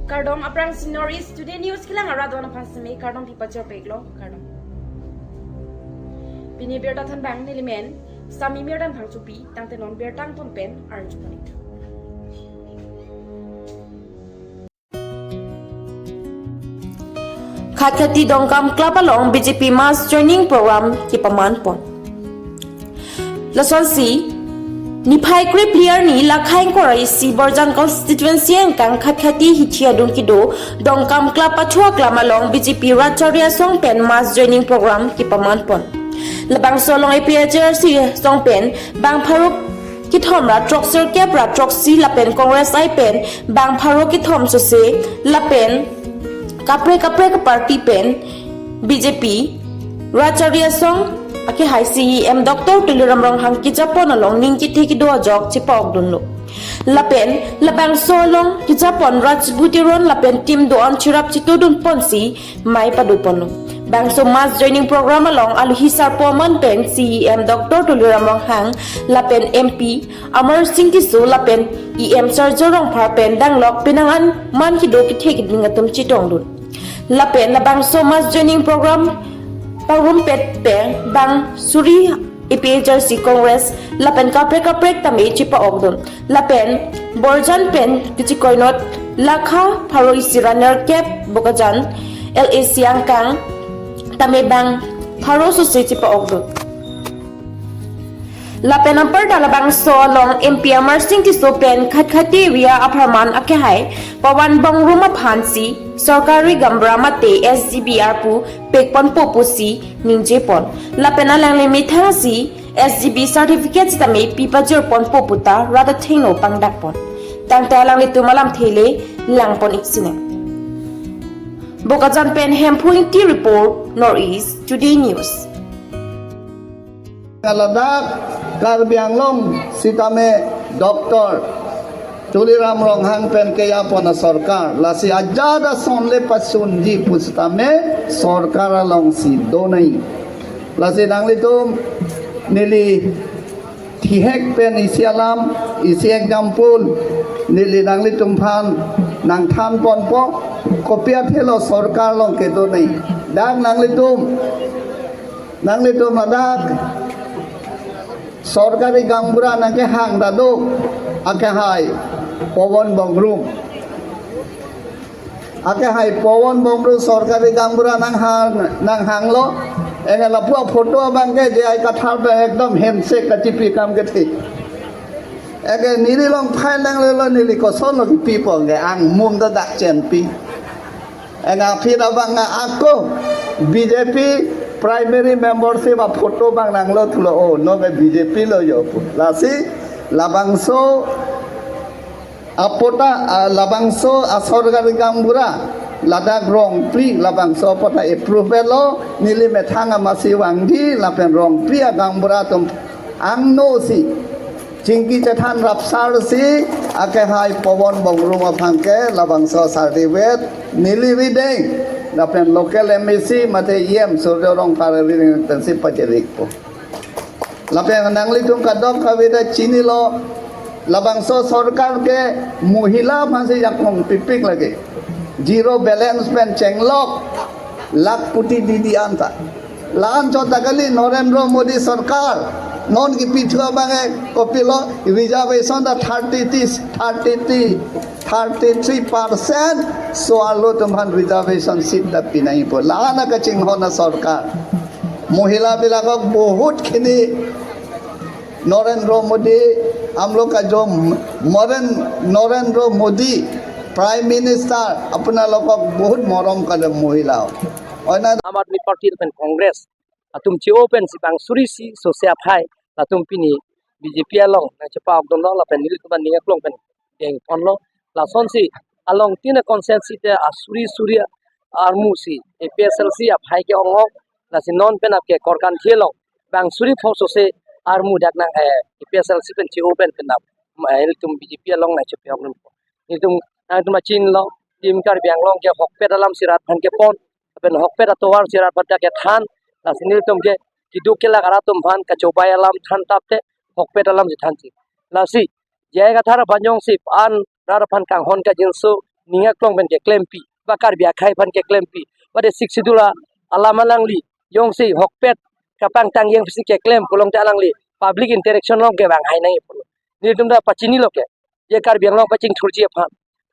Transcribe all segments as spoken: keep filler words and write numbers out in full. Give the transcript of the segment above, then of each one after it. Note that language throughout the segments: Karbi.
Kardom, aphrangsi North East Today News kelang arat do-an aphan seme kardom pipachor peklo, kardom. Pini birta thanbang nelimen Sami Mirdan Phangchopi, tangte non birta angton pen arju pon-ik. Khatkhati Dongkamuklam along B J P mass joining program kepaman pon. Lasonsi, niphai krepli arni lakha ingkoi ra isi Borjan constituency angkang Khatkhati hithi adung kedo Dongkamuklam Pathu Aklam along B J P Rat Charli Asong pen mass joining program kepaman pon. Labangso along A P H L C asong pen bang pharo kethom ra throksirkep ra throksi lapen Congress I pen bang pharo kethom sose lapen kaprek kaprek party pen B J P Rat Charli Asong akehai C E M Doctor Tuliram Ronghang kejapon along ning kethe kedo ajok chepa-okdunlo. Lapen labangso along kejapon Rajbuti Ron lapen team do-an cherap chetodun ponsi mei pado ponlo. Bangso mass joining program along alohi sarpo aman pen C E M Doctor Tuliram Ronghang lapen M P Amarsing Tisso lapen E M Surjya Rongphar pen danglok penang an man kedo kethe keding atum chetongdun. Lapen labangso mass joining program pangrumpet pen bang suri A P H L C Congress lapen kaprek kaprek tame chepa-okdun. Lapen Borjan pen kachikoinot lakha pharo isi ra nerkep Bokajan L A C angkang tame bang pharo sose chepa-okdun. Lapen anparta labangso along M P Amarsing Tisso pen Khatkhati area apharman akehai Pawan Bongrung aphansi sorkari gaonbura mate S G B arpu pekponpo pusi ningje pon. Lapen alangli methangsi S G B certificate sitame pipajor ponpo puta rat athengno pangdak pon. Tangte alanglitum alamthe le lang pon-ik sinang. Bokajan pen Hemphu Ingti report, North East Today News. Ladak Karbi Anglong sitame Doctor Tuliram Ronghang pen kejapon asorkar, lasi ajat ason le pasunji pu sitame sorkar alongsi donai. Lasi nanglitum neli thihek pen isi alam, isi example neli nanglitum aphan nangthan ponpo, kopi athe lo sorkar along kedonai. Dak nanglitum, nanglitum ladak sorkari gaonbura nangkehang ta do, akehai Pawan Bongrung. Akehai Pawan Bongrung sorkari gaonbura nanghang, nanghanglo. Ene lapu aphoto abang ke J I Kathar pen ekdom handshake kachipi akam kethe. Eke neli along phai nanglelo, neli kosonlo kipipo ke, angmum ta dak chenpi. Ena aphi abang ako B J P primary membership aphoto abang nanglo thulo, o no ke B J P lo jo pu. Lasi labangso apota, ah, labangso asorkari gaonbura ladak Rongphli labangso apota approve lo, neli methang amasi vangji lapen Rongphli agaonbura atum angno si chingki chethan rapsarsi akehai Pawan Bongrung aphan ke labangso certificate neli rideng lapen local M A C mate E M Surjya Rongphar rideng pensi pacherikpo. Lapen nanglitum kadokave ta chinilo, labangso sorkar ke mohila aphansi jakong pipik lake. Zero balance pen chenglok, lakhpati didi anta. La-an chot ta kali Narendra Modi sorkar. Non kipi thu abang ke kopilo, reservation ta thirty three, thirty three, thirty three percent so-arlo atum aphan reservation seat ta pinaipo. La-an akachinghon asorkar. Mohila bilakok bahut khini Narendra Modi, hum log ka jo Naren-, Narendra Modi Prime Minister, আপোনালোকক বহুত মৰম কৰে মহিলা। অন্য Aam Aadmi Party lapen Congress atum che-o pensi bang suri isi sose aphai latum pini B J P along nangchepa-okdunlo lapen nelitum aning aklong pen dengponlo. Lasonsi along tin a constituency te asuri suri armu si A P H L C aphai ke-ong-ong, lasi non pen ake Korkanthi along bang suri pho sose armu dak nang, eh, A P H L C pen che-o pen penap, eh, ilitum B J P along nangchepa-okdun. Ilitum, nangtum achinilo, Team Karbi Anglong ke hokpet alam si rat aphan kepon, lapen hokpet atovar si rat aphan ta kethan, lasi nelitum ke keduk kelak arat atum aphan kachobai alam than tap te hokpet alam si thanji. Lasi J I Kathar aphan jongsi an rat aphan kanghon kangjinso ning aklong pen keklempi, ba Karbi akhei aphan keklempi, ba de Sixth Schedule alam alangli jongsi hokpet kapangtang jeng pisi keklem pulote alangli public interaction along kevang hai nangji pulo. Nelitum ta pachinilo ke, je Karbi Anglong pachingthurji aphan,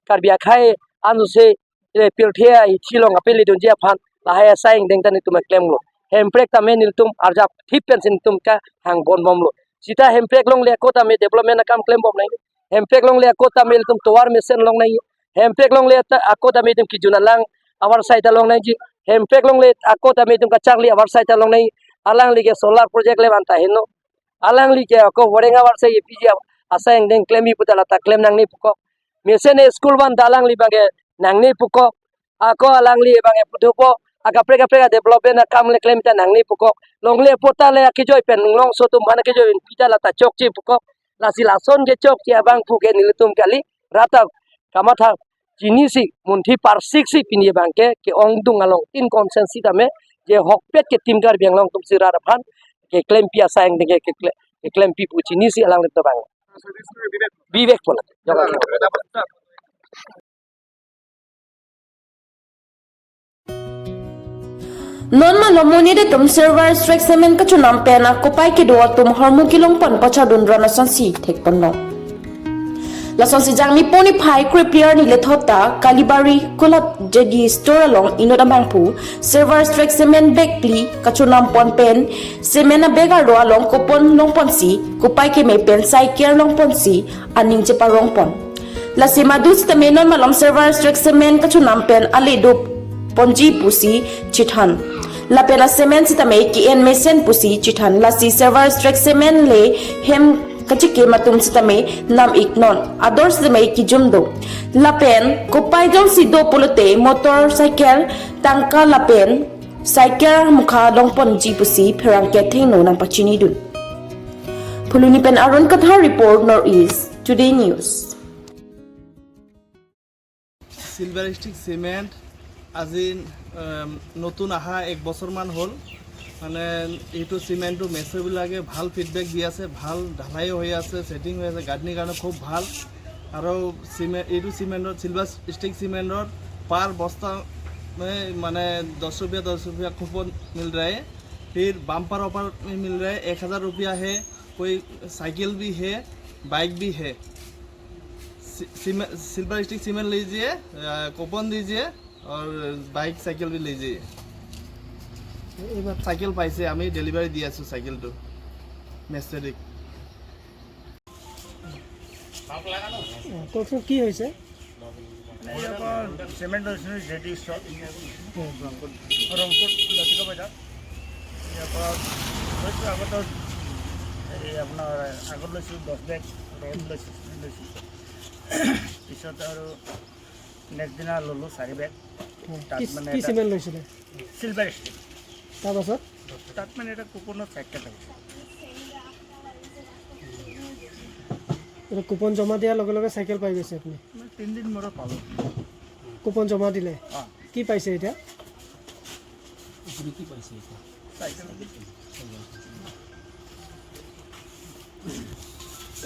Karbi akhei anuse, eh, pirthe ahithi along apeledunji aphan lahai asai angdeng ta nelitum klemlo. Hemprek tame nelitum arjap thip pensi nelitum kehang ponbomlo. Seta Hemprek longle ako tame development akam klembom nangji. Hemprek longle ako tame nelitum tovar mesen long nangji. Hemprek longle ta ako tame nelitum kejun alang avarsai ta long nangji. Hemprek longle ako tame nelitum kacharli avarsai ta long nangji. Alangli ke solar project le van ta heno. Alangli ke ako voreng avarsai A P G asai angdeng klemji puta lata klem nangne pukok. Mesen school van ta alangli abang ke nangne pukok. Ako alangli abang ke pudopo, akaprek kaprek development akam le klem ta nangne pukok. Longle pota le akejoi pen, longso atum aphan akejoi pen pita lata chokche pukok. Lasi lason kechokche abang pu ke nelitum kali, rata kamatha chinisi, munthi parsiksi pini abang ke, ke-ongdung along tin conscience sitame, je hokpet ke Team Karbi Anglong atumsi rat aphan keklempi asai angdeng ke, kekle-, keklempi pu chinisi alanglitum abang. Vivek Polat. Non malom monit atum Silver Strike Cement kachonam pen akopai kedo atum ahormu kelongpon pachadun ron asonsi thekponlo. Lasonsi Jangmi pon niphai krephli arni lethot ta Kalibari Kulat J D Store along inut abangphu Silver Strike Cement bag phli kachonam pon pen cement abag arlo along coupon longponsi kopai keme pen cycle longponsi aning cheparongpon. Lasi madu sitame non malom Silver Strike Cement kachonam pen ale doponji pusi chethan. Lapen a-cement sitame ke-en mesen pusi chethan. Lasi Silver Strike Cement le hem kachike atum sitame nam-iknon. Ador sitame kejum do. Lapen kopai jongsi do pulote motorcycle tangka lapen cycle mukha longponji pusi pherangke athengno nangpachinidun. Phuloni pen Arun Kathar report, North East Today News. Silver stick cement আজি, উম, নতুন অহা এক বছৰমান হ'ল। মানে এইটো চিমেণ্টটো মিস্ত্ৰীবিলাকে ভাল ফিডবেক দি আছে, ভাল ঢালাই হৈ আছে, ছেটিং হৈ আছে, গাঁথনিৰ কাৰণে খুব ভাল। আৰু চিমে-, এইটো চিমেণ্টত, চিলভাৰ ষ্টিক চিমেণ্টত পাৰ বস্তা মে, মানে দহ ৰুপিয়া, দহ ৰুপিয়া কুপন মিল ৰহা হে। ফিৰ বাম্পাৰ অফাৰ মিল ৰহা হে, এক হাজাৰ ৰুপিয়া হে, কোই চাইকেল ভি হে, বাইক ভি হে। সি-, সিমে-, সিলভাৰ ষ্টিক চিমেণ্ট লিজিয়ে, আহ, কুপন দিজিয়ে, আৰু বাইক চাইকেল ভি লিজিয়ে। এইবাৰ চাইকেল পাইছে, আমি ডেলিভাৰী দি আছোঁ চাইকেলটো মিস্ত্ৰীক। অ, কওকচোন, কি হৈছে? মানে ইয়াৰ পৰা চিমেণ্ট লৈছিলোঁ জে ডি ষ্ট'ৰ, উম। ৰংপুৰ লচিকা বজাৰ। ইয়াৰ পৰা লৈছোঁ আগতে, এই আপোনাৰ আগত লৈছোঁ দহ বেগ, ৰদ লৈছোঁ, চিমেণ্ট লৈছোঁ। পিছত আৰু নেক্সট দিনা ল'লোঁ চাৰি বেগ। উম। তাত কি, মানে কি এটা চিমেণ্ট লৈছিলে? Silver stick. তাৰপাছত? তাত মানে এটা কুপনৰ চাইকেল লাগিছে। এইটো কুপন জমা দিয়াৰ লগে লগে চাইকেল পাই গৈছে আপুনি? মানে তিনিদিন মূৰত পালোঁ। কুপন জমা দিলে? অ। কি পাইছে এতিয়া? আপুনি কি পাইছে এতিয়া? চাইকেল।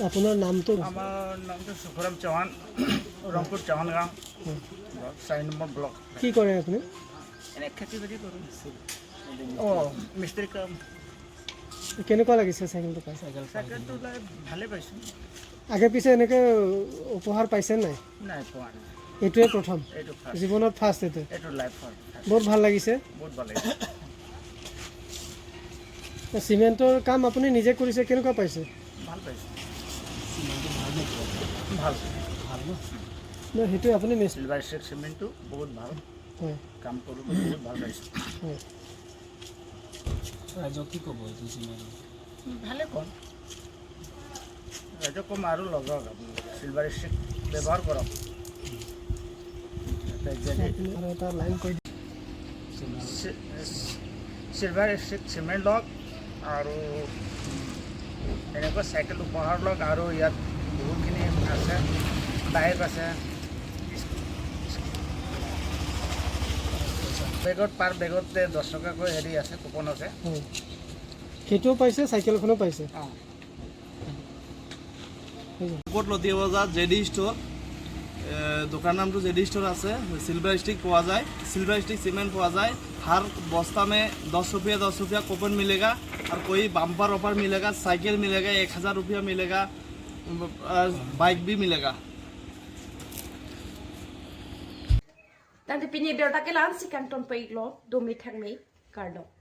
আপোনাৰ নামটো? আমাৰ নামটো সুখৰাম চৌহান, ৰংপুৰ চৌহান গাঁও, উম। চাৰি নম্বৰ ব্লক। কি কৰে আপুনি? এনে খেতি বাতি কৰোঁ। অ, মিস্ত্ৰী কাম। কেনেকুৱা লাগিছে চাইকেলটো পাই? চাইকেলটো লৈ ভালে পাইছোঁ। আগে পিছে এনেকে উপহাৰ পাইছে নাই? নাই, পোৱা নাই। এইটোৱে প্ৰথম? এইটো ফাৰ্ষ্ট। জীৱনত ফাৰ্ষ্ট এইটো? এইটো লাইফ ফাৰ্ষ্ট। বহুত ভাল লাগিছে। বহুত ভাল লাগিছে। চিমেণ্টৰ কাম আপুনি নিজে কৰিছে, কেনেকুৱা পাইছে? ভাল পাইছোঁ। চিমেণ্টটো ভাল নে বেয়া? ভাল। ভাল ন? ন, সেইটোৱে আপুনি মিছ- চিলভাৰ ষ্টিক চিমেণ্টটো বহুত ভাল। হয়। কাম কৰোঁ, বহুত ভাল পাইছোঁ। হয়। ৰাইজক কি ক'ব এইটো চিমেণ্ট? ভালে কম। ৰাইজক কম আৰু লগাওক আপোনালোকে। চিলভাৰ ষ্টিক ব্যৱহাৰ কৰক। তাতে যদি আৰু এটা লাইন কৈ দি- চি-, চিলভাৰ ষ্টিক চিমেণ্ট লওক আৰু এনেকুৱা চাইকেল উপহাৰ লওক আৰু ইয়াত বহুতখিনি আছে, বাইক আছে। বেগত, পাৰ বেগতে দহ টকাকৈ হেৰি আছে, কুপন আছে। হয়। সেইটোও পাইছে, চাইকেলখনো পাইছে। অ। হৈ গ'ল। কোট লতি বজাৰ জে ডি ষ্ট'ৰ। এ, দোকান নামটো জে ডি ষ্ট'ৰ আছে। চিলভাৰ ষ্টিক পোৱা যায়, চিলভাৰ ষ্টিক চিমেণ্ট পোৱা যায়। हर बस्ता में दस रुपया दस रुपया कूपन मिलेगा। और कोई बम्पर ऑफर मिलेगा, साइकिल मिलेगा, एक हजार रुपया मिलेगा, अ, बाइक भी मिलेगा। Tangte pini abirta ke la-ansi kangton pon-iklo, dome thakme, kardom.